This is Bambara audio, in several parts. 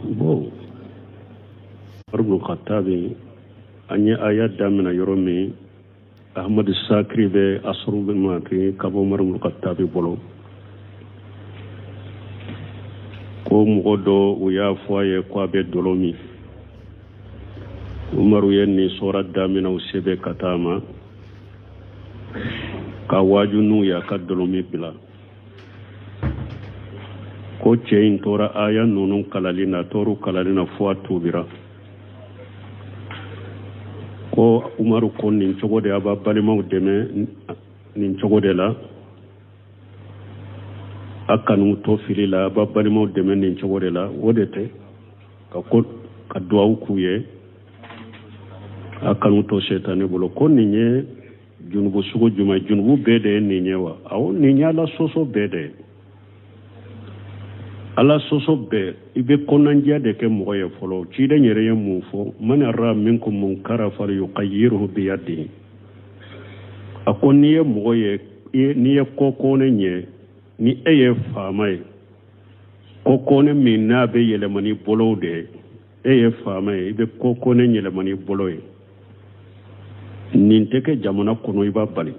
Bon, Umar ibn Khattabi, an ye aya damina yɔrɔ min, Ahmadu Sakiri bɛ asɔrɔ bɛ mati ka bɔ Umar ibn Khattabi bolo ko mɔgɔ dɔ u y'a fɔ a ye ko a bɛ dɔlɔ min. Umaru ye nin sɔra damina u sɛbɛn ka taa ma ka waaju n'u ye a ka dɔlɔ min bila. Ko cɛ in tora aya ninnu kalali na, a tor'u kalali na fo a tuubira. Ko Umaru ko nin cogo de a b'a balimaw dɛmɛ nin cogo de la, a kan'u to fili la, a b'a balimaw dɛmɛ nin cogo de la. O de tɛ ka ko ka duwawu k'u ye, a kan'u to sɛtanɛ bolo. Ko nin ye junubu sugu jumɛn? Junubu bɛɛ de ye nin ye wa? Awɔ, nin ye Ala sɔsɔ bɛɛ de ye. Ala sɔsɔ bɛɛ, i bɛ kɔnɔnajɛya de kɛ mɔgɔ ye fɔlɔ. Ciden yɛrɛ ye mun fɔ? Man ra minkum munkara falyughayyirhu biyadihi. A ko n'i ye mɔgɔ ye, n'i ye ko kɔnɛ ɲɛ, ni e ye faama ye, ko kɔnɛ min n'a bɛ yɛlɛma ni bolow de ye, e ye faama ye, i bɛ ko kɔnɛ yɛlɛma ni bolo ye. Nin tɛ kɛ jamana kɔnɔ, i b'a bali.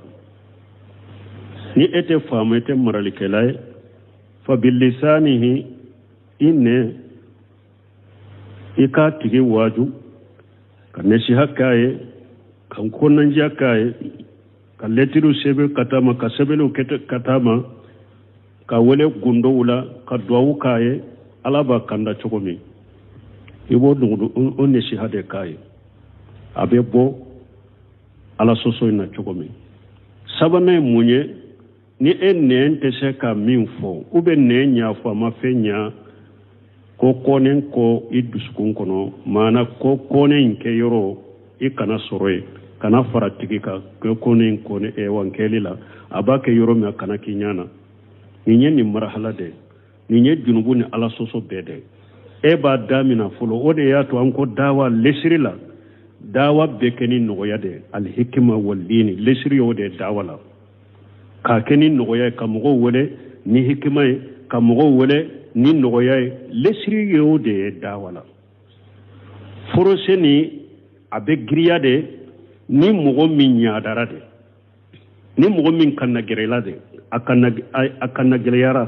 Ni e tɛ faama, e tɛ maralikɛla ye, fa bilisanihi, i nɛn, i k'a tigi waaju, ka nasiha k'a ye, ka kɔnɔnajɛya k'a ye, ka lɛtiriw sɛbɛn ka taa ma, ka sɛbɛnniw kɛ ka taa ma, ka wele gundow la, ka duwawu k'a ye, Ala b'a kanda cogo min, i b'o o nasiha de k'a ye, a bɛ bɔ Ala sɔsɔ in na cogo min. Sabanan ye mun ye? Ni e nɛn tɛ se ka min fɔ, ou bien nɛn y'a fɔ a ma fɛn ɲa, ko kɔnɛ ko i dusukun kɔnɔ, maana ko kɔnɛ in kɛ yɔrɔ i kana sɔrɔ yen, kana fara tigi kan ko kɔnɛ in kɔnɛ wankɛli la, a b'a kɛ yɔrɔ min a kana k'i ɲɛ na. Nin ye nin marahala de ye, nin ye junubu ni Ala sɔsɔ bɛɛ de ye. E b'a damina fɔlɔ. O de y'a to an ko dawa lesiri la, dawa bɛ kɛ ni nɔgɔya de ye, alihikima walini lesiri y'o de ye dawa la, k'a kɛ ni nɔgɔya ye, ka mɔgɔw wele ni hikima ye, ka mɔgɔw wele ni nɔgɔya ye, lesiri y'o de ye dawa la. Forose ni a bɛ giriya de ni mɔgɔ min ɲadara de, ni mɔgɔ min kana gɛrɛla de, a kana gɛlɛyara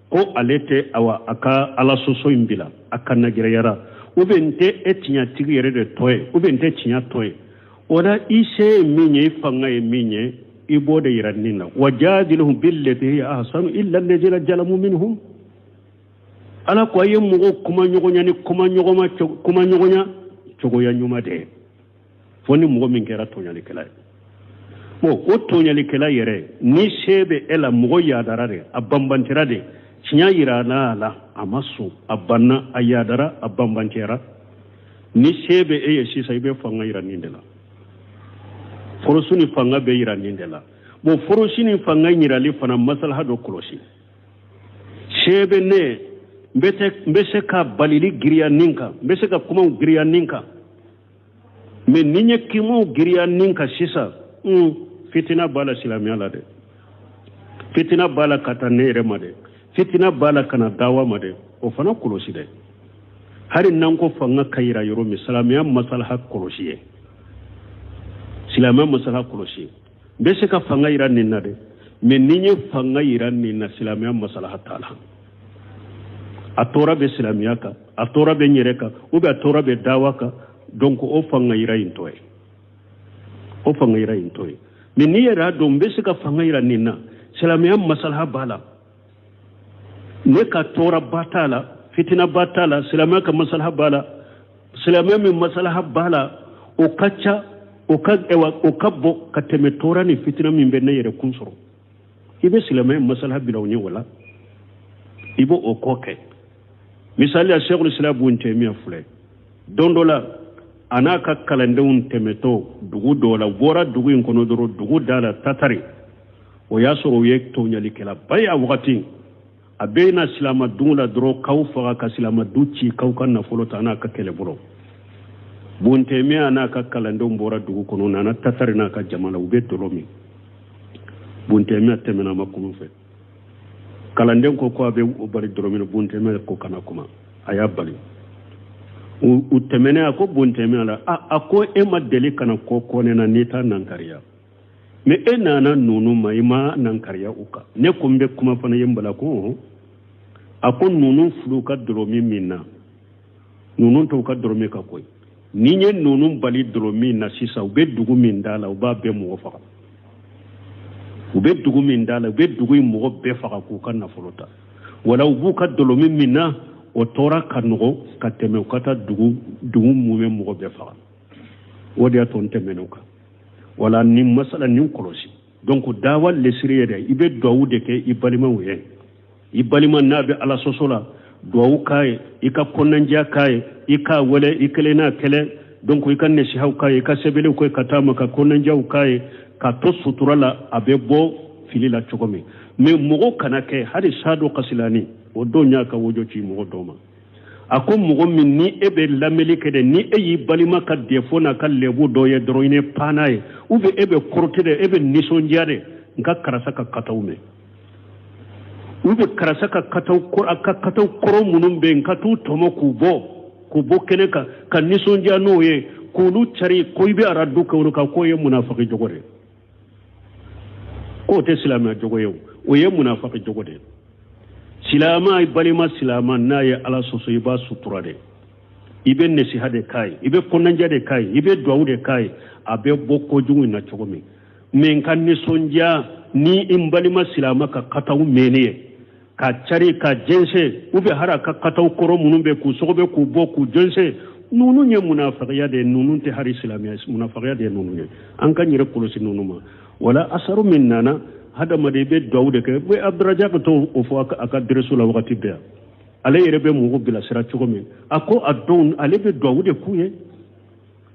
ko ale tɛ awa a ka Ala sɔsɔ in bila, a kana gɛlɛyara, ou bien n tɛ e tiɲɛtigi yɛrɛ de tɔ ye, ou bien n tɛ tiɲɛ tɔ ye. O la i se ye min ye, i fanga ye min ye, i b'o de yira nin na. Wajadilhum billati hiya ahsanu illa allazina zalamu minhum. Ala ko a ye mɔgɔw kuma ɲɔgɔnya ni kuma ɲɔgɔnya cogoya ɲuman de ye, fo ni mɔgɔ min kɛra tɔɲɔlikɛla ye. Bon, o tɔɲɔlikɛla yɛrɛ, ni se bɛ e la, mɔgɔ yadara de, a banbantira de, tiɲɛ yira n'a la, a ma sɔn, a banna, a yadara, a banbantiyara, ni se bɛ e ye sisan, i bɛ fanga yira nin de la. Forosu ni fanga bɛ yira nin de la. Bon, forosu ni fanga yirali fana masalaha dɔ kɔlɔsi. Se bɛ ne, n bɛ se ka balili giriya nin kan, n bɛ se ka kumaw giriya nin kan, mais ni n ye kumaw giriya nin kan sisan, fitina b'a la silamɛya la dɛ, fitina b'a la ka taa ne yɛrɛ ma dɛ, fitina b'a la ka na dawa ma dɛ, o fana kɔlɔsi dɛ. Hali n'an ko fanga ka yira yɔrɔ min, silamɛya masalaha kɔlɔsi ye, silamɛya masalaha kɔlɔsi ye. N bɛ se ka fanga yira nin na dɛ, mais ni n ye fanga yira nin na, silamɛya masalaha t'a la. A tɔɔrɔ bɛ silamɛya kan, a tɔɔrɔ bɛ n yɛrɛ kan, ou bien a tɔɔrɔ bɛ dawa kan. Donc o fanga yira in tɔ ye, o fanga yira in tɔ ye. Mais n'i yɛrɛ y'a dɔn n bɛ se ka fanga yira nin na, silamɛya masalaha b'a la, ne ka tɔɔrɔba t'a la, fitinaba t'a la, silamɛya ka masalaha b'a la, silamɛya min masalaha b'a la, o ka ca, o ka ɛwa, o ka bon ka tɛmɛ tɔɔrɔ ni fitina min bɛ ne yɛrɛ kun sɔrɔ. I bɛ silamɛya masalaha bila o ɲɛ, o la i b'o o kɔ kɛ. Misali la, Sɛkul Islam Bun Taymiya filɛ, don dɔ la a n'a ka kalandenw tɛmɛtɔ dugu dɔ la, u bɔra dugu in kɔnɔ dɔrɔn, dugu da la tatari, o y'a sɔrɔ u ye tɔɲɔlikɛlaba ye a wagati. A bɛ na silamɛdugu la dɔrɔn k'aw faga, ka silamɛdu ci, k'aw ka nafolo ta, n'a ka kɛlɛbolo. Bun Taymiya n'a ka kalandenw bɔra dugu kɔnɔ, nana tatari n'a ka jama la, u bɛ dɔlɔ min. Bun Taymiya tɛmɛna, ma kuma fɛ. Kalanden ko ko a bɛ o bali dɔlɔ min. Bun Taymiya ko kana kuma. A y'a bali. U tɛmɛnen, a ko bon tɛmɛ la, a ko e ma deli ka na ko kɔ ne na n'i t'a nankariya, mais e nana nunu ma, i ma nankariya u kan. Ne ko n bɛ kuma fana ye n bala ko a ko nunu fulu ka dɔlɔmin min na, nunu t'u ka dɔlɔmin kan koyi. Ni n ye nunu bali dɔlɔmin na sisan, u bɛ dugu min da la, u b'a bɛɛ mɔgɔ faga. U bɛ dugu min da la, u bɛ dugu in mɔgɔ bɛɛ faga k'u ka nafolo ta. Wala u b'u ka dɔlɔmin min na, o tɔɔrɔ ka nɔgɔ ka tɛmɛ u ka taa dugu dugu mumɛ mɔgɔ bɛɛ faga. O de y'a to n tɛmɛn'o kan. Wala nin masala nin kɔlɔsi. Donc dawa lesiri ye dɛ, i bɛ duwawu de kɛ i balimaw ye. I balima n'a bɛ ala sɔsɔ la, duwawu k'a ye, i ka kɔnɔnandiya k'a ye, i k'a wele i kelen n'a kɛlɛ. Donc i ka nasihaw k'a ye, i ka sɛbɛnniw kɛ ka taa ma, ka kɔnɔnandiyaw k'a ye, ka to sutura la, a bɛ bɔ fili la cogo min. Mais mɔgɔ kana kɛ hali sado kasilani o don y'a ka wojo ci mɔgɔ dɔ ma. A ko mɔgɔ min ni e bɛ lamɛnni kɛ dɛ, ni e y'i balima ka défaut n'a ka lebu dɔ ye dɔrɔn, i ne pan n'a ye, ou bien e bɛ kɔrɔtɛ dɛ, e bɛ nisɔndiya dɛ, n ka karisa ka kataw mɛn, ou bien karisa ka kataw a ka kataw kɔrɔ minnu bɛ yen, ka t'u tɔmɔ k'u bɔ kɛnɛ kan ka nisɔndiya n'o ye, k'olu cari ko i bɛ aradu kɛ olu kan, k'o ye munafaki jogo de ye, k'o tɛ silamɛya jogo ye, o ye munafaki jogo de ye. Silama, i balima silama n'a ye ala sɔsɔ, i b'a sutura de, i bɛ nasiha de k'a ye, i bɛ kɔnɔnajɛ de k'a ye, i bɛ duwawu de k'a ye, a bɛ bɔ kojugu in na cogo min. Mais n ka nisɔndiya ni n balima silama ka kataw mɛnni ye, ka cari ka jɛnsɛn, ou bien hali a ka kataw kɔrɔ minnu bɛ k'u sɔgɔbɛ k'u bɔ k'u jɛnsɛn, ninnu ye munafagiya de ye. Ninnu tɛ hali silamɛya, munafagiya de ye ninnu ye. An ka yɛrɛ kɔlɔsi ninnu ma. Wala asaru min nana, hadamaden, i bɛ duwawu de kɛ. Bɛ Abdurajak to o fɔ a ka dɛrɛso la wagati bɛɛ. Ale yɛrɛ bɛ mɔgɔw bilasira cogo min, a ko a dɔw ale bɛ duwawu de k'u ye,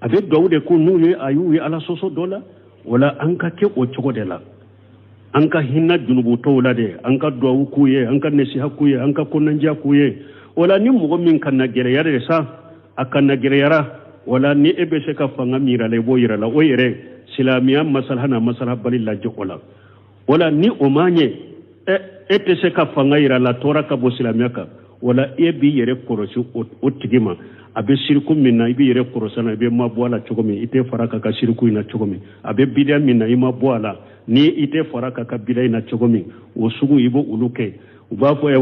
a bɛ duwawu de k'u n'u ye, a y'u ye ala sɔsɔ dɔ la. Wala an ka kɛ o cogo de la, an ka hinɛ junubutɔw la de, an ka duwawu k'u ye, an ka nasiha k'u ye, an ka kɔnɔnandiya k'u ye. Wala ni mɔgɔ min ka na gɛlɛya de sa, a ka na gɛlɛyara, wala ni e bɛ se ka fanga min yira la, i b'o yira la. O yɛrɛ silamɛya masalaha n'a masalaha bali lajɛ o la. Wala ni o ma ɲɛ, e tɛ se ka fanga yira la, tɔɔrɔ ka bɔ silamɛya kan, wala e b'i yɛrɛ kɔlɔsi o tigi ma. A bɛ siriku min na, i b'i yɛrɛ kɔlɔsi na, i bɛ mabɔ a la cogo min, i tɛ fara ka ka siriku in na cogo min. A bɛ bidiya min na, i ma bɔ a la, ni i tɛ fara ka ka bidiya in na cogo min, o sugu i b'o olu kɛ. U b'a fɔ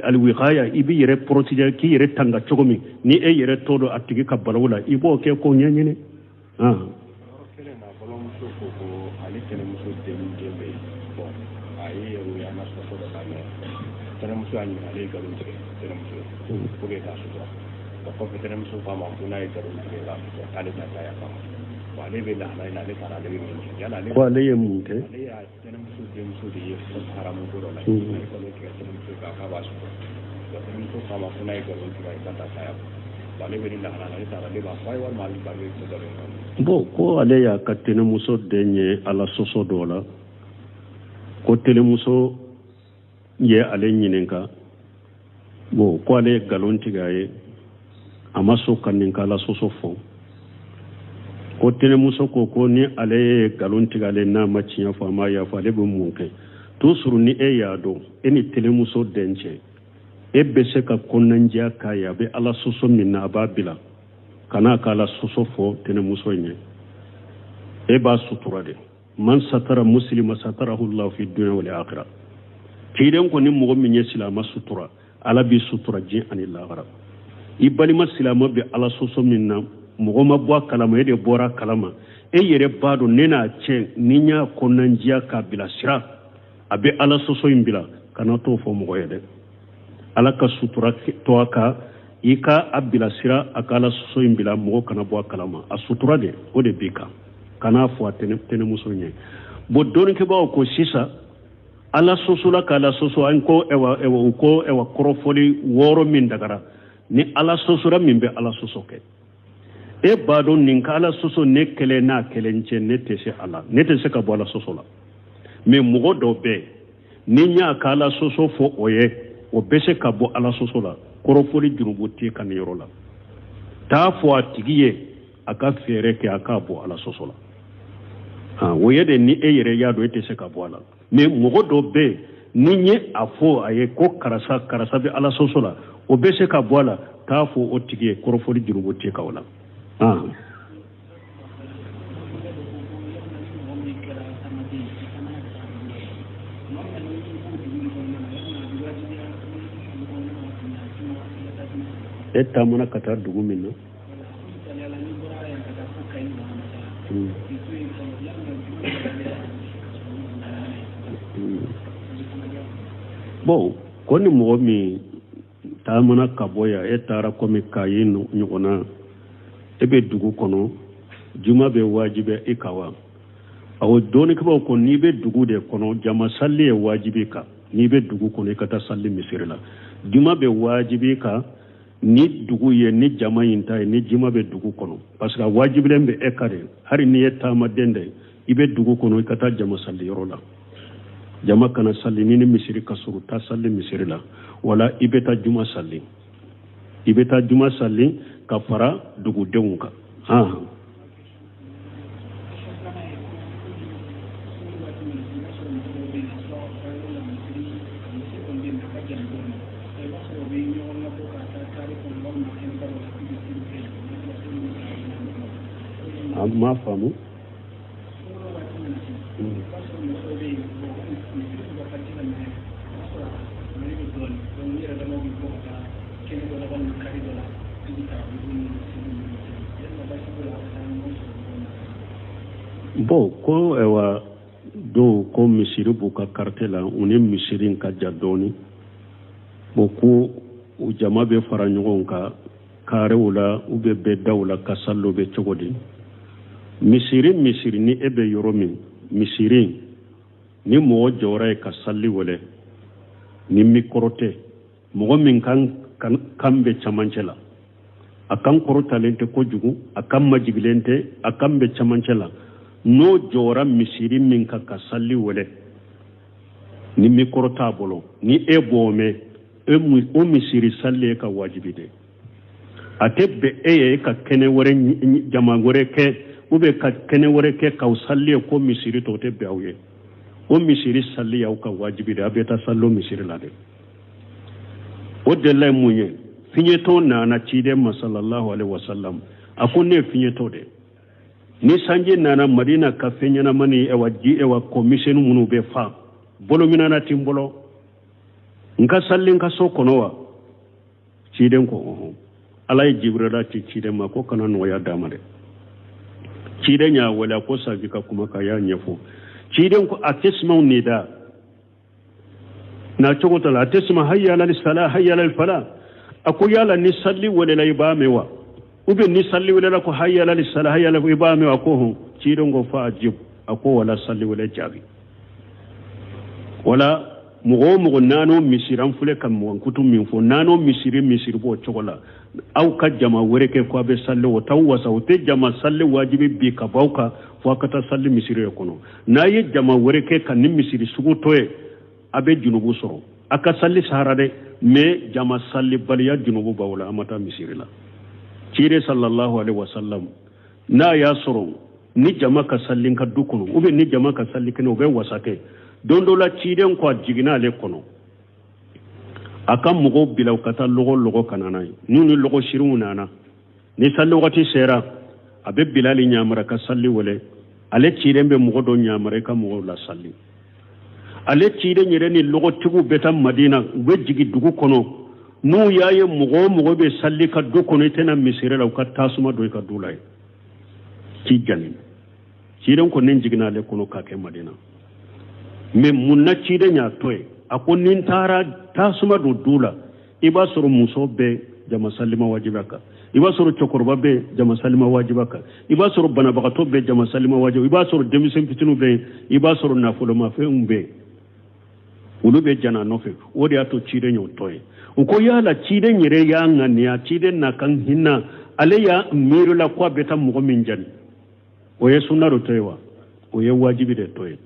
alwikaya, i b'i yɛrɛ protéger, k'i yɛrɛ tanga cogo min, ni e yɛrɛ tɔ don a tigi ka balawu la, i b'o kɛ k'o ɲɛɲini. Kelen na, balimamuso ko ko ale tɛnɛmuso den den bɛ yen. Bon, a ye o y'an ka sɔsɔ dɔ lamɛn, tɛnɛmuso y'a ɲininka, ale ye nkalon tigɛ tɛnɛmuso ye pour que k'a sutura. O kɔfɛ, tɛnɛmuso k'a ma ko n'a ye nkalon tigɛ k'a sutura, k'ale t'a ta yafa ma. Bon, ale bɛ lahala in na, ale taara, ale bɛ min kɛ yala ale Ko ale ye mun kɛ? Ale y'a tɛnɛmuso denmuso de ye haramu ko dɔ la, a ye nkalon tigɛ tɛnɛmuso ye k'a b'a sutura. Bon, tɛnɛmuso k'a ma ko n'a ye nkalon tigɛ, a t'a ta yafa. Bon, ale bɛ nin lahala la, ale taara, ale b'a fɔ a ye walima ale ba bɛ nkalon kan. Bon, ko ale y'a ka tɛnɛmuso den ye ala sɔsɔ dɔ la, ko tɛnɛmuso ye ale ɲininka. Bon, ko ale ye nkalon tigɛ a ye, a ma sɔn ka nin ka ala sɔsɔ fɔ. Ko tɛnɛmuso ko ko ni ale ye nkalon tigɛ ale, n'a ma tiɲɛ fɔ, a ma yafa, ale bɛ mun kɛ? Toujours ni e y'a dɔn e ni tɛnɛmuso den cɛ, e bɛ se ka kɔnɔnandiya k'a ye, a bɛ ala sɔsɔ min na, a b'a bila kana ka ala sɔsɔ fɔ tɛnɛmuso in ye, e b'a sutura de. Man satara muslima satarahu llahu fi dunya wal akhirah. Ciden ko ni mɔgɔ min ye silama sutura, ala b'i sutura diɲɛ ani lahara. I balima silama bɛ ala sɔsɔ min na, mɔgɔ ma bɔ a kalama, e de bɔra a kalama, e yɛrɛ b'a dɔn ne n'a cɛ, ni n y'a kɔnɔnandiya k'a bilasira, a bɛ ala sɔsɔ in bila, kana t'o fɔ mɔgɔ ye dɛ. Ala ka sutura to a kan, i ka a bilasira, a ka ala sɔsɔ in bila, mɔgɔ kana bɔ a kalama, a sutura de, o de b'i kan, kan'a fɔ a tɛnɛmuso ɲɛ. Bon, dɔnnikɛbaaw ko sisan ala sɔsɔla ka ala sɔsɔ, an ko ɛwa ɛwa, u ko ɛwa kɔrɔfɔli wɔɔrɔ min dagara ni ala sɔsɔra min bɛ ala sɔsɔ kɛ. E b'a dɔn nin ka ala sɔsɔ ne kelen n'a kelen cɛ, ne tɛ se a la, ne tɛ se ka bɔ ala sɔsɔ la. Mais mɔgɔ dɔ bɛ yen, ni n y'a ka ala sɔsɔ fɔ o ye, o bɛ se ka bɔ ala sɔsɔ la, kɔrɔfɔli jurumu tɛ ka nin yɔrɔ la. Taa fɔ a tigi ye, a ka fɛɛrɛ kɛ a k'a bɔ ala sɔsɔ la. O ye de ni e yɛrɛ y'a dɔn e tɛ se ka bɔ a la. Mais mɔgɔ dɔ bɛ yen Ni n ye a fɔ a ye ko karisa karisa bɛ Ala sɔsɔ la, o bɛ se ka bɔ a la k'a fɔ o tigi ye, kɔrɔfɔli jurumu t'i kan o la. E taamana ka taa dugu min na, bon, ko ni mɔgɔ min taamana ka bɔ yan, e taara komi Kayi ɲɔgɔn na, e bɛ dugu kɔnɔ, juma bɛ wajibiya i kan wa? Awɔ, dɔnnikɛbaaw ko n'i bɛ dugu de kɔnɔ, jama sali ye wajibi i kan. N'i bɛ dugu kɔnɔ, i ka taa sali misiri la. Juma bɛ wajibi i kan ni dugu ye, ni jama in ta ye, ni juma bɛ dugu kɔnɔ, parce que a wajibilen bɛ e kan de. Hali n'i ye taamaden de ye, i bɛ dugu kɔnɔ, i ka taa jama sali yɔrɔ la. Jama kana sali n'i ni misiri ka surun, taa sali misiri la, wala i bɛ taa juma sali, i bɛ taa juma sali ka fara dugudenw kan. Han. An m'a faamu. Bon, ko ayiwa, dɔw ko misiri b'u ka quartier la, u ni misiri in ka jan dɔɔni. Bon, ko u jama bɛ fara ɲɔgɔn kan karew la u bɛ bɛdaw la ka sali, o bɛ cogo di? Misiri misiri ni e bɛ yɔrɔ min, misiri ni mɔgɔ jɔra yen ka sali wele ni mikɔrɔ tɛ, mɔgɔ min kan kan bɛ camancɛ la, a kan kɔrɔtalen tɛ kojugu, a kan majigilen tɛ, a kan bɛ camancɛ la, n'o jɔra misiri min kan ka sali wele ni mikɔrɔ t'a bolo, ni e b'o mɛn, o misiri sali ye ka wajibi de. A tɛ bɛn e ye ka kɛnɛ wɛrɛ, jama wɛrɛ kɛ, ou bien ka kɛnɛ wɛrɛ kɛ k'aw sali ye ko misiri tɔ, o tɛ bɛn aw ye. O misiri sali y'aw ka wajibi de, a bɛ taa sali o misiri la de. O delila ye mun ye? Fiɲɛtɔ nana ciden ma sallallahu alaihi wasallam, a ko ne ye fiɲɛtɔ de. Ni sanji nana Madina ka fɛn ɲɛnama ni ɛwa ji ɛwa kɔmisɛnnin minnu bɛ fa, bolominɛna ti n bolo, n ka sali n ka so kɔnɔ wa? Ciden ko ɔhɔn. Ala ye Jibirila ci ciden ma ko kana nɔgɔya d'a ma dɛ. Ciden y'a wele, a ko saji ka kuma ka y'a ɲɛfɔ. Ciden ko atasmau nida na cogo t'a la, atasmau hayya alal sala hayya alal fala. A ko yala ni sali welela i b'a mɛn wa? Ou bien ni sali welela ko hayya alal sala hayya alal, i b'a mɛn wa? A ko hɔn. Ciden ko fa ajib, a ko wala sali wele jaabi. Wala mɔgɔ o mɔgɔ n'an misiri, an filɛ ka mankutu min fɔ, n'an misiri misiri b'o cogo la, aw ka jama wɛrɛ kɛ ko a bɛ sali, o t'aw wasa, o tɛ jama sali wajibi bi ka b'aw kan fo a ka taa sali misiri yɛrɛ kɔnɔ. N'a ye jama wɛrɛ kɛ ka ni misiri sugu to yen, a bɛ junubu sɔrɔ. A ka sali sahara dɛ, mais jama salibaliya junubu b'aw la, a ma taa misiri la. Ciden sallallahu alaihi wasallam, n'a y'a sɔrɔ ni jama ka sali ka du kɔnɔ, ou bien ni jama ka sali kɛnɛ, u bɛ wasa kɛ. Don dɔ la, ciden ko a jiginna ale kɔnɔ, a ka mɔgɔw bila u ka taa lɔgɔ lɔgɔ ka na n'a ye. N'u ni lɔgɔ siriw nana, ni sali wagati sera, a bɛ Bilali ɲamara ka sali wele. Ale ciden bɛ mɔgɔ dɔ ɲamara i ka mɔgɔw la sali. Ale ciden yɛrɛ ni lɔgɔtigiw bɛ taa Madina, u bɛ jigin dugu kɔnɔ. N'u y'a ye mɔgɔ o mɔgɔ bɛ sali ka du kɔnɔ, i tɛna misiri la, u ka tasuma don i ka du la yen k'i jani. Ciden ko ne jiginna ale kɔnɔ k'a kɛ Madina. Mais mun na ciden y'a to yen? A ko ni n taara tasuma don du la, i b'a sɔrɔ muso bɛ jama sali ma wajibi kan, i b'a sɔrɔ cɛkɔrɔba bɛ jama sali ma wajibi kan, i b'a sɔrɔ banabagatɔ bɛ jama sali ma wajibi, i b'a sɔrɔ denmisɛn fitininw bɛ yen, i b'a sɔrɔ nafolomafɛnw bɛ yen, olu bɛ jana nɔfɛ. O de y'a to ciden y'o to yen. U ko yala ciden yɛrɛ y'a ŋaniya, ciden n'a kan hinɛ, ale y'a miiri la ko a bɛ taa mɔgɔ min jani, o ye sunna de to ye wa? O ye wajibi de to ye.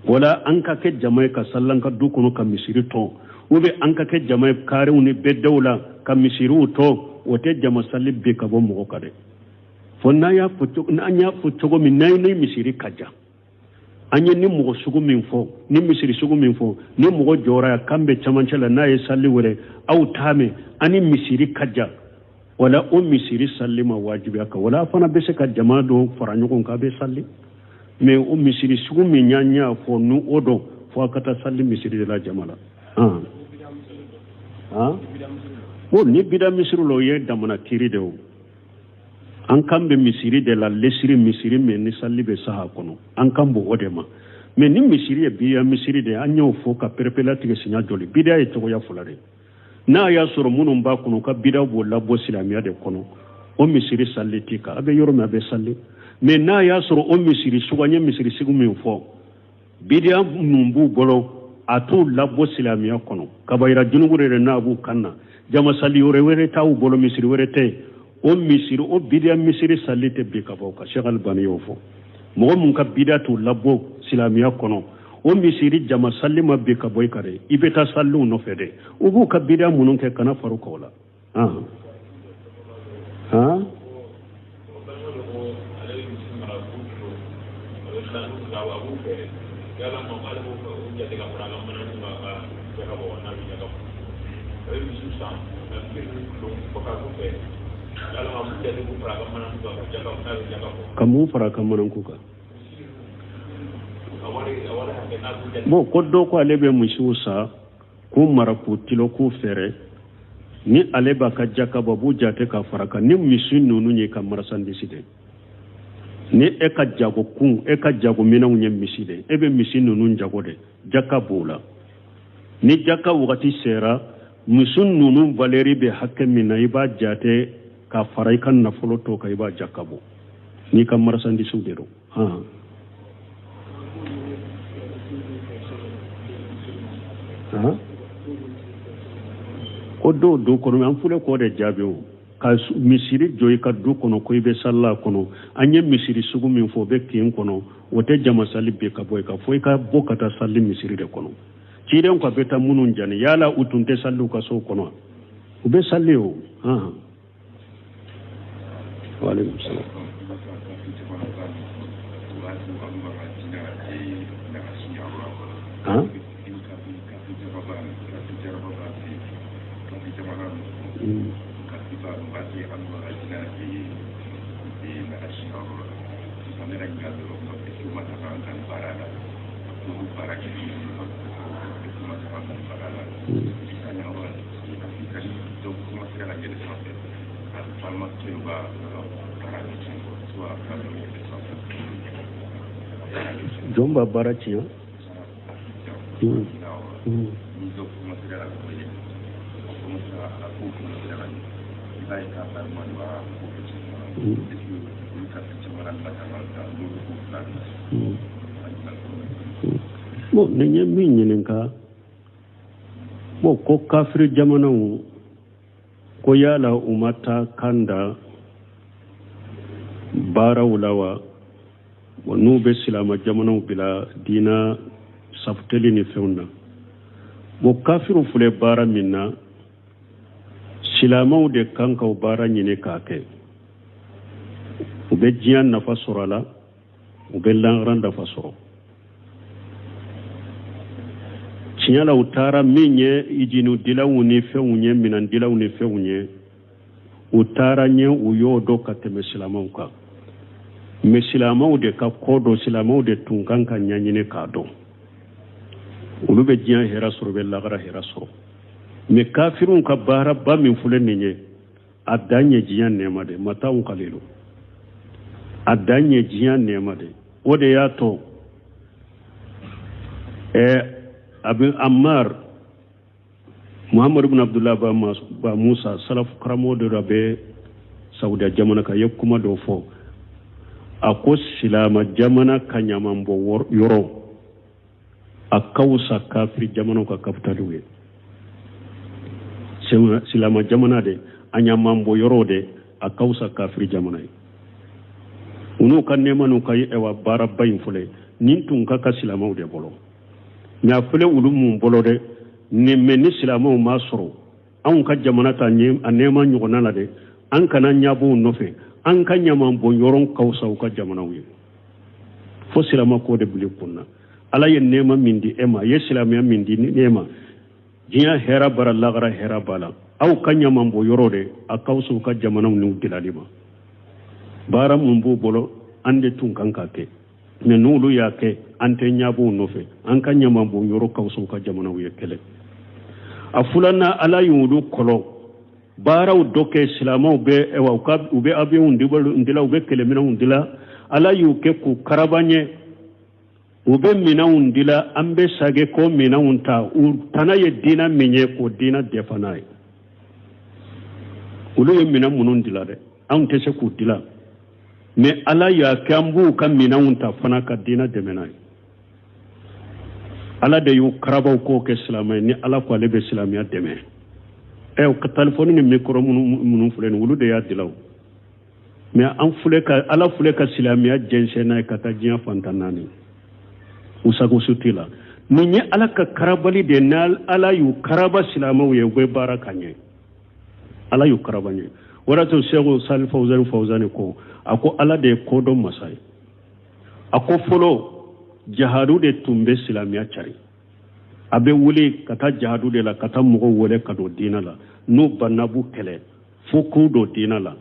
Wala an ka kɛ jama ye ka sali an ka du kɔnɔ ka misiri tɔn, ou bien an ka kɛ jama ye karew ni bɛdaw la ka misiriw tɔn, o tɛ jama sali bi ka bɔ mɔgɔ kan dɛ. Fo n'an y'a fɔ cogo min, n'an ni misiri ka jan. An ye ni mɔgɔ sugu min fɔ, ni misiri sugu min fɔ, ni mɔgɔ jɔra yan k'an bɛ camancɛ la, n'a ye sali wɛrɛ aw t'a mɛn, ani misiri ka jan, wala o misiri sali ma wajibiya kan, wala a fana bɛ se ka jama dɔ fara ɲɔgɔn kan, a bɛ sali. Mais o misiri sugu min y'an y'a fɔ ni o dɔn, fo a ka taa sali misiri de la jama la. Bon, ni bida misiri la, o ye damana kiri de o. An kan bɛ misiri de la, lesiri misiri min ni sali bɛ saha kɔnɔ, an kan b'o o de ma. Mais ni misiri ye biya misiri de ye, an y'o fɔ ka perepelatigɛ siɲɛ joli, bidiya ye cogoya fila de. N'a y'a sɔrɔ minnu b'a kɔnɔ, u ka bidaw b'o labɔ silamɛya de kɔnɔ, o misiri sali t'i kan, a bɛ yɔrɔ min a bɛ sali. Mais n'a y'a sɔrɔ o misiri sugu, an ye misiri sugu min fɔ, bidiya mun b'u bolo, a t'u labɔ silamɛya kɔnɔ, kabayira junubu de n'a b'u kan na, jama sali yɔrɔ wɛrɛ t'aw bolo, misiri wɛrɛ tɛ yen, o misiri, o bidiya misiri sali tɛ bin ka bɔ o kan. Sheikh Albani y'o fɔ. Mɔgɔ mun ka bidiya t'u labɔ silamɛya kɔnɔ, o misiri jama sali ma bin ka bɔ i kan dɛ, i bɛ taa saliw nɔfɛ dɛ, u b'u ka bidiya minnu kɛ, kana far'u kan o la. Han ka mun fara ka mananku kan? Bon, ko dɔ ko ale bɛ misiw san k'u mara, k'u tilo, k'u feere, ni ale b'a ka jaka bɔ, a b'u jate ka fara kan. Ni misi ninnu ye ka marchandise de, ni e ka jago kun, e ka jago minɛnw ye misi de, e bɛ misi ninnu jago de, jaka b'o la. Ni jaka wagati sera, misi ninnu valeur bɛ hakɛ min na, i b'a jate ka fara i ka nafolo tɔ kan, i b'a jaka bɔ n'i ka marchandise de don. Han han ko dɔw du kɔnɔ, an filɛ k'o de jaabi o, ka misiri jɔ i ka du kɔnɔ ko i bɛ salila kɔnɔ. An ye misiri sugu min fɔ, o bɛ kin kɔnɔ, o tɛ jama sali bin ka bɔ i kan, fo i ka bɔ ka taa sali misiri de kɔnɔ. Ciden ko a bɛ taa minnu jani, yala u tun tɛ sali u ka sow kɔnɔ? U bɛ sali o. Han, waaleykum salaam. Han jɔn b'a baara tiɲɛ? Bon, nin ye min ɲininka, bon, ko kafiri jamanaw ko yala u ma taa kan da baaraw la wa? Bon, n'u bɛ silama jamanaw bila diina safuteli ni fɛnw na. Bon, kafiriw filɛ baara min na, silamaw de kan ka o baara ɲini k'a kɛ. U bɛ diɲɛ nafa sɔrɔ a la, u bɛ lahara nafa sɔrɔ. Tiɲɛ la, u taara min ye iziniw dilanw ni fɛnw ye, minɛn dilanw ni fɛnw ye, u taara ɲɛ, u y'o dɔn ka tɛmɛ silamaw kan. Mais silamaw de ka ko dɔn, silamaw de tun kan ka ɲɛɲini k'a dɔn. Olu bɛ diɲɛ hɛrɛ sɔrɔ, u bɛ lahara hɛrɛ sɔrɔ. Mais kafiriw ka baaraba min filɛ nin ye, a dan ye diɲɛ nɛɛma de, mata'un kalilu, a dan ye diɲɛ nɛɛma de. O de y'a to abu ammar muhammadu bin abdullah ba musa, salafu karamɔgɔ dɔ a bɛ saudiya jamana kan, ye kuma dɔ fɔ. A ko silama jamana ka ɲamanbɔ yɔrɔ, a ka wusa kafiri jamanaw ka kapitaliw ye. Silama jamana de, a ɲamanbɔ yɔrɔ de, a ka wusa kafiri jamana ye. U n'u ka nɛɛma n'u ka ɛwa baaraba in filɛ nin tun ka ka silamaw de bolo, mais a filɛ olu mun bolo dɛ nin. Mais ni silamaw m'a sɔrɔ, anw ka jamana ta a nɛɛma ɲɔgɔnna la dɛ, an kana ɲabɔ u nɔfɛ, an ka ɲamanbɔ yɔrɔ ka wusa u ka jamanaw ye. Fo silama k'o de bila i kun na. Ala ye nɛɛma min di e ma, a ye silamɛya min di e ma, diɲɛ hɛrɛ b'a la, lagara hɛrɛ b'a la. Aw ka ɲaman bɔn yɔrɔ de a ka fisa u ka jamanaw n'u dilali ma. Baara mun b'u bolo, an de tun kan ka kɛ, mɛ n'olu y'a kɛ, an tɛ ɲabɔ u nɔfɛ. An ka ɲaman bɔn yɔrɔ ka fisa u ka jamanaw ye. Kɛlɛ a filanan, Ala y'olu kɔlɔ baaraw dɔ kɛ. Silamɛw bɛ u ka u bɛ avion dila, u bɛ kɛlɛminɛnw dila. Ala y'u kɛ k'u karaba ɲɛ, u bɛ minɛnw dila. An bɛ sage ko minɛnw ta, u tana ye diina min ye, k'o diina defa n'a ye. Olu ye minɛn minnu dila dɛ, anw tɛ se k'u dila, mɛ Ala y'a kɛ an b'u ka minɛnw ta fana ka diina dɛmɛ n'a ye. Ala de y'u karabaw k'o kɛ silamɛ ye. Ni Ala ko ale bɛ silamɛya dɛmɛ, ɛ ka telefɔni ni mikɔrɔ minnu filɛ nin, olu de y'a dila o. Mɛ an filɛ ka Ala filɛ ka silamɛya jɛnsɛn n'a ye ka taa diɲɛ fantan naani, u sago su t'i la. Nin ye Ala ka karabali de ye. Ni Ala y'u karaba silamɛw ye, u bɛ baara ka ɲɛ. Ala y'u karaba ɲɛ. O de to Sɛku Sali Fawuzani Fawuzani ko, a ko Ala de ye kodɔn masa ye. A ko fɔlɔ jahadu de tun bɛ silamɛya cari. A bɛ wuli ka taa jahadu de la, ka taa mɔgɔw wele ka don diinɛ la. N'u banna, b'u kɛlɛ fo k'u don diinɛ la.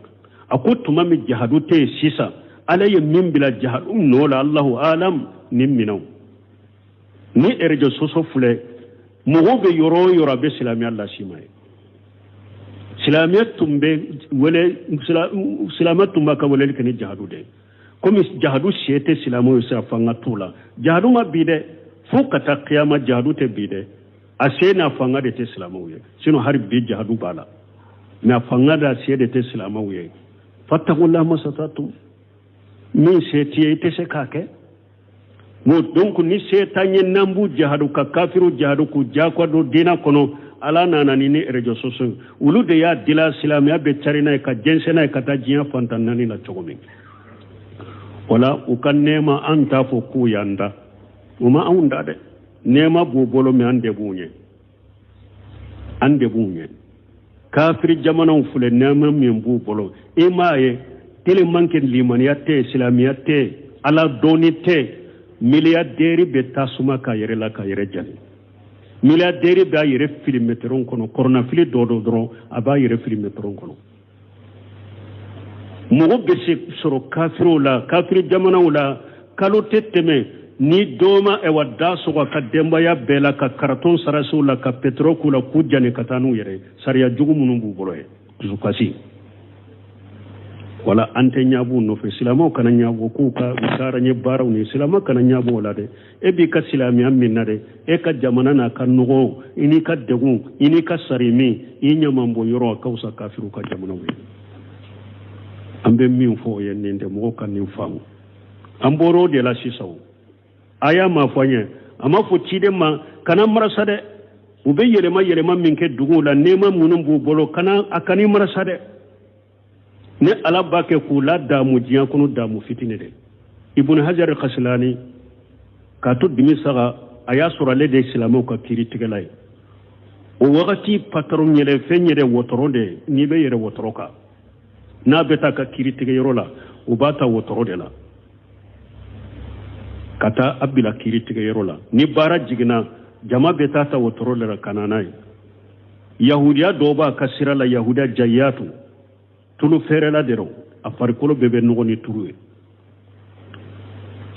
A ko tuma min jahadu tɛ yen sisan, Ala ye min bila jahadu nɔ la, Alahu alam, ni minɛnw ni réseaux sociaux filɛ, mɔgɔw bɛ yɔrɔ o yɔrɔ, a bɛ silamɛya las'i ma ye. Silamɛya tun bɛ wele, silamɛ tun b'a ka weleli kɛ ni jahadu de ye. Komi jahadu se tɛ silamɛw ye sisan, fanga t'u la. Jahadu ma bi dɛ, fo ka taa kiyama jahadu tɛ bi dɛ. A se n'a fanga de tɛ silamɛw ye. Sinon hali bi jahadu b'a la, mɛ a fanga d'a se de tɛ silamɛw ye. Fatakula masatatu, min se t'i ye, i tɛ se k'a kɛ. Bon, donc ni se t'an ye, n'an b'u jahadu ka kafiru jahadu k'u jagoya don diinɛ kɔnɔ, Ala nana ni réseaux sociaux. Olu de y'a dila, silamɛya bɛ cari n'a ye, ka jɛnsɛn n'a ye ka taa diɲɛ fantan naani la cogo min. Wala u ka nɛɛma, an t'a fɔ k'u y'an da, u ma anw da dɛ. Nɛɛma b'u bolo, mɛ an de b'u ɲɛ, an de b'u ɲɛ. Kafiri jamanaw filɛ, nɛɛma min b'u bolo, i m'a ye, tellement que limaniya tɛ, silamɛya tɛ, Ala dɔnni tɛ, milliardaire bɛ tasuma k'a yɛrɛ la k'a yɛrɛ jani. Milliardaire b'a yɛrɛ fili mɛtɛrɔn kɔnɔ, kɔrɔnafili dɔ dɔ dɔrɔn, a b'a yɛrɛ fili mɛtɛrɔn kɔnɔ. Mɔgɔ bɛ se sɔrɔ kafiriw la, kafiri jamanaw la, kalo tɛ tɛmɛ ni dɔ ma ɛwa da sɔgɔ ka denbaya bɛɛ la, ka karatɔn sarasiw la, ka pétrole k'u la, k'u jani ka taa n'u yɛrɛ sariya jugu minnu b'u bolo ye dusukasi. Wala an tɛ ɲab'u nɔfɛ. Silamɛw kana ɲabɔ k'u ka u taara ɲɛ baaraw ni silamɛ kana ɲabɔ o la dɛ. E b'i ka silamɛya min na dɛ, e ka jamana n'a ka nɔgɔ, i n'i ka degun, i n'i ka sari min, i ɲaman bɔn yɔrɔ, a ka fisa kafiriw ka jamanaw ye. An bɛ min fɔ o ye nin de, mɔgɔw ka nin faamu. An bɔra o de la sisan. O a y'a ma fɔ an ye, a ma fɔ ciden ma kana marasa dɛ. U bɛ yɛlɛma yɛlɛma min kɛ duguw la, nɛɛma minnu b'u bolo, kana a kan'i marasa dɛ. Ni Ala b'a kɛ k'u la damu diɲɛ kɔnɔ, damu fitini de. Ibn Hajar Kasilani, k'a to dimi saga, a y'a sɔrɔ ale de ye silamɛw ka kiiritigɛla ye o wagati. Patɔrɔn yɛrɛ fɛn yɛrɛ wɔtɔrɔ de, n'i bɛ yɛrɛ wɔtɔrɔ kan, n'a bɛ taa ka kiiritigɛyɔrɔ la, u b'a ta wɔtɔrɔ de la ka taa a bila kiiritigɛyɔrɔ la. Ni baara jiginna, jama bɛ taa ta wɔtɔrɔ de la ka na n'a ye. Yahudiya dɔw b'a ka sira la, yahudiya jayatu tulu feerela de rɔ, a farikolo bɛɛ bɛ nɔgɔ ni turu ye.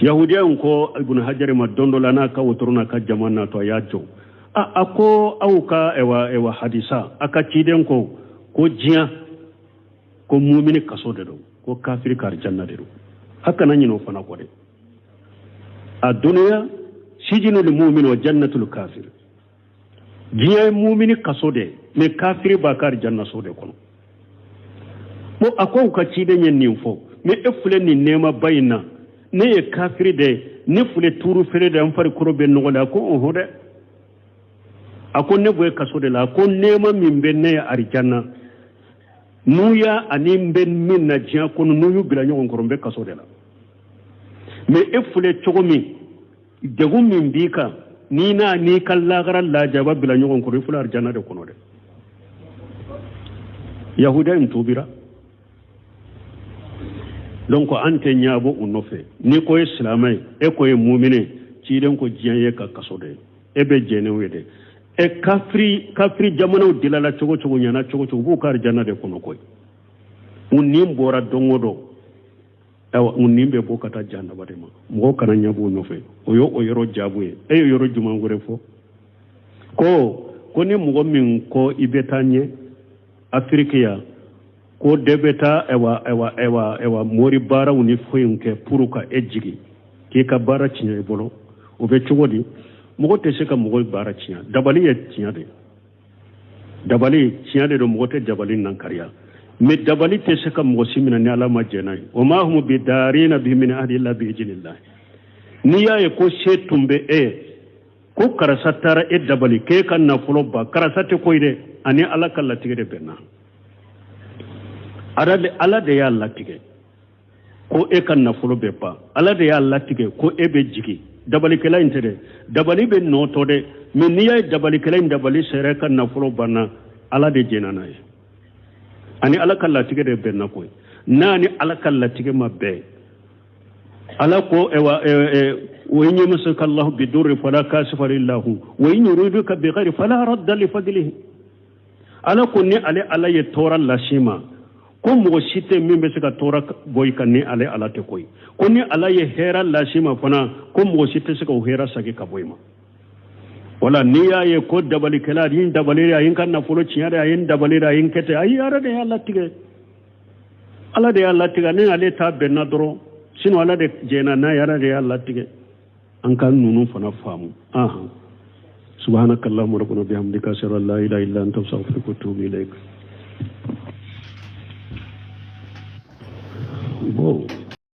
Yahudiya in ko Ibn Hajari ma don dɔ la, n'a ka wotoro n'a ka jama natɔ, a y'a jɔ, a ko aw ka ɛwa hadisa, a ka ciden ko ko diɲɛ ko mumini kaso de don, ko kafiri ka arijanna de don. A kana ɲinɛ o fana kɔ dɛ. A duniya sijinul mumin wa jannatul kafir. Diɲɛ ye mumini kaso de ye, mɛ kafiri b'a ka arijanna so de kɔnɔ. Bon, a ko aw ka ciden ye nin fɔ, mɛ e filɛ nin nɛɛmaba in na, ne ye kafiri de ye, ne filɛ tuuru feere de, an farikolo bɛ nɔgɔ la. A ko ɔhɔn dɛ, a ko ne bɔ kaso de la. A ko nɛɛma min bɛ ne ye arijanna, n'u y'a ani n bɛ min na diɲɛ kɔnɔ, n'u y'u bila ɲɔgɔn kɔrɔ, n bɛ kaso de la. Mɛ e filɛ cogo min, degun min b'i kan, n'i n'a n'i ka lagara lajaba bila ɲɔgɔn kɔrɔ, i filɛ arijanna de kɔnɔ dɛ. Yahudiya in tubira. Donc an tɛ ɲabɔ u nɔfɛ. N'i ko ye silamɛ ye, e ko ye mumine, ciden ko diɲɛ ye ka kaso de ye, e bɛ jɛn n'o ye dɛ. E kafiri kafiri jamanaw dilala cogo cogo, ɲana cogo cogo, u b'u ka arijana de kɔnɔ koyi. U ni bɔra don o don, ayiwa, u ni bɛ bɔ ka taa jahanaba de ma. Mɔgɔw kana ɲɛbɔ u nɔfɛ. O ye o yɔrɔ jaabu ye. E ye yɔrɔ jumɛn wɛrɛ fɔ ko ni mɔgɔ min ko i bɛ taa ɲɛ Afiriki yan, ko de bɛ taa, ayiwa ayiwa ayiwa ayiwa, mori baaraw ni foyiw kɛ pour ka e jigin k'i ka baara tiɲɛ i bolo, o bɛ cogo di? Mɔgɔ tɛ se ka mɔgɔ baara tiɲɛ. Dabali ye tiɲɛ de, dabali tiɲɛ de don. Mɔgɔ tɛ dabali nankariya, mais dabali tɛ se ka mɔgɔ si minɛ ni Ala ma jɛn n'a ye. Wa ma hum bidarina bihi min ahadin illa bi iznillah. N'i y'a ye ko se tun bɛ e ye, ko karisa taara e dabali k'e ka nafolo ban, karisa tɛ koyi dɛ, ani Ala ka latigɛ de bɛnna. Ala de y'a latigɛ ko e ka nafolo bɛ ban, Ala de y'a latigɛ ko e bɛ jigin. Dabalikɛla in tɛ dɛ, dabali bɛ nɔ tɔ dɛ. Mais n'i y'a ye dabalikɛla in dabali sera, e ka nafolo banna, Ala de jɛnna n'a ye, ani Ala ka latigɛ de bɛnna koyi. N'a ni Ala ka latigɛ ma bɛn, Ala ko ewa wa in yamsaka Allahu bidurri fala kashifa illa hu wa in yuriduka bi khairin fala radda li fadlihi. Ala ko ni ale Ala ye tɔɔrɔ las'i ma, ko mɔgɔ si tɛ min bɛ se ka tɔɔrɔ bɔ i kan ni ale Ala tɛ koyi. Ko ni Ala ye hɛrɛ las'i ma fana, ko mɔgɔ si tɛ se ka o hɛrɛ segin ka bɔ i ma. Wala n'i y'a ye ko dabalikɛla a ye n dabali, a ye n ka nafolo tiɲɛ dɛ, a ye n dabali dɛ, a ye n kɛ ten, ayi, Ala de y'a latigɛ, Ala de y'a latigɛ. Ni ale ta bɛnna dɔrɔn, sinon Ala de jɛnna n'a ye, Ala de y'a latigɛ. An ka ninnu fana faamu. Ahan, subhanaka allahumma rabbana bihamdika, ashhadu an la ilaha illa anta, astaghfiruka wa atubu ilaik. Bon.